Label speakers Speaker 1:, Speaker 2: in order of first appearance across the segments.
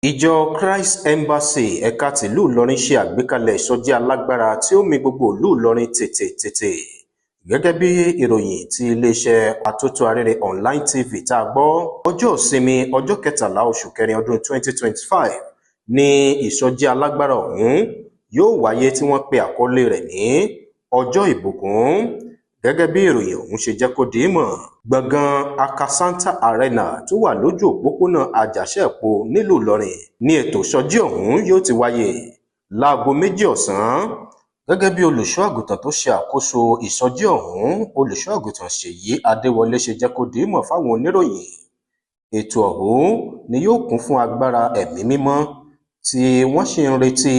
Speaker 1: Ìjọ Christ Embassy ẹ̀ka tìlú Ìlọrin ṣe àgbékalẹ̀ ìsọjí alágbára tí ó mi gbogbo ìlú Ìlọrin tètè-tètè. Gẹ́gẹ́ bí ìròyìn tí iléeṣẹ́ Atótó Arére Online TV tá a gbọ́, ọjọ́ ìsinmi, ọjọ́ 13 oṣù kẹrin ọdún 2025 ní ìsọjí alágbára ọ̀hún yóò wáyé, tí wọ́n pe àkọlé rẹ̀ ní Ọjọ́ Ìbùkún. Gẹ́gẹ́ bí ìròyìn ọ̀hún ṣe jẹ́ kó di mọ̀, gbọ̀ngàn Akasanta Arena tó wà lójú òpópónà Àjàṣẹ́ẹ̀po nílùú Ìlọrin ní ètò ìsọjí ọ̀hún yóò ti wáyé láago 2 ọ̀sán. Gẹ́gẹ́ bí olùṣọ́ àgùntàn tó ṣe àkóso ìsọjí ọ̀hún, Olùṣọ́ Àgùntàn Ṣèyí Adéwọlé, ṣe jẹ́ kó di mọ̀ fáwọn oníròyìn, ètò ọ̀hún ni yóò kún fún agbára ẹ̀mí mímọ́, tí wọ́n sì ń retí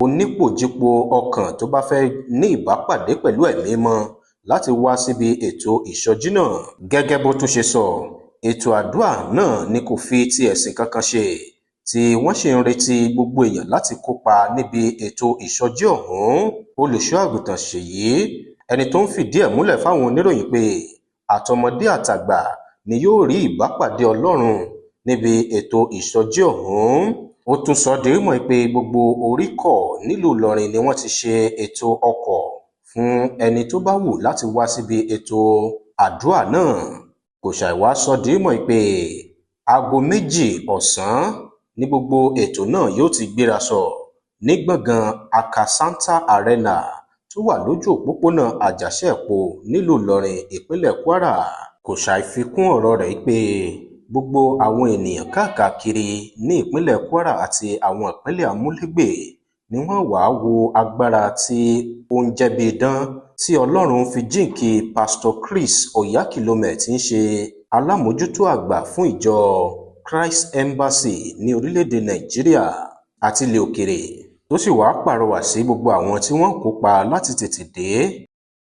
Speaker 1: onípòjípo ọkàn tó bá fẹ́ ní ìbápàdé pẹ̀lú ẹ̀mí mímọ́ láti wá síbi ètò ìsọjí náà. Gẹ́gẹ́ bó tún ṣe sọ, ètò àdúrà náà ni kò fi ti ẹ̀sìn kankan ṣe, tí wọ́n sì ń retí gbogbo èèyàn láti kópa níbi ètò ìsọjí ọ̀hún. Olùṣọ́ Àgùntàn Ṣèyí, ẹni tó ń fìdí ẹ̀ múlẹ̀ fáwọn oníròyìn pé àtọmọdé àtàgbà ni yóò rí ìbápàdé Ọlọ́run níbi ètò ìsọjí ọ̀hún. Ó tún sọ di mímọ̀ pé gbogbo oríkọ̀ nílùú Ìlọrin ni wọ́n ti ṣe ètò ọkọ̀ fún ẹni tó bá wù láti wá síbi ètò àdúrà náà. Kò ṣàìwá sọ di mímọ̀ pé aago 2 ọ̀sán ní gbogbo ètò náà yóò ti gbéra sọ ní gbọ̀ngàn Akasanta Arena tó wà lójú òpópónà Àjàṣẹ́ẹ̀po nílùú Ìlọrin, ìpínlẹ̀ Kwara. Kò ṣàì fi kún ọ̀rọ̀ rẹ̀ pé gbogbo àwọn ènìyàn káàkiri ní ìpínlẹ̀ Kwara àti àwọn ìpínlẹ̀ amúlégbè ni wọ́n wàá wo agbára tí ó ń jẹ́ bí idán tí Ọlọ́run fi jíǹkí Pásítọ̀ Chris Oyakhilome, tí ń ṣe alámòójútó àgbà fún ìjọ Christ Embassy ní orílẹ̀-èdè Nàìjíríà àti ilẹ̀ òkèèrè, tó sì wáá pàrọwà sí gbogbo àwọn tí wọ́n kópa láti tètè dé.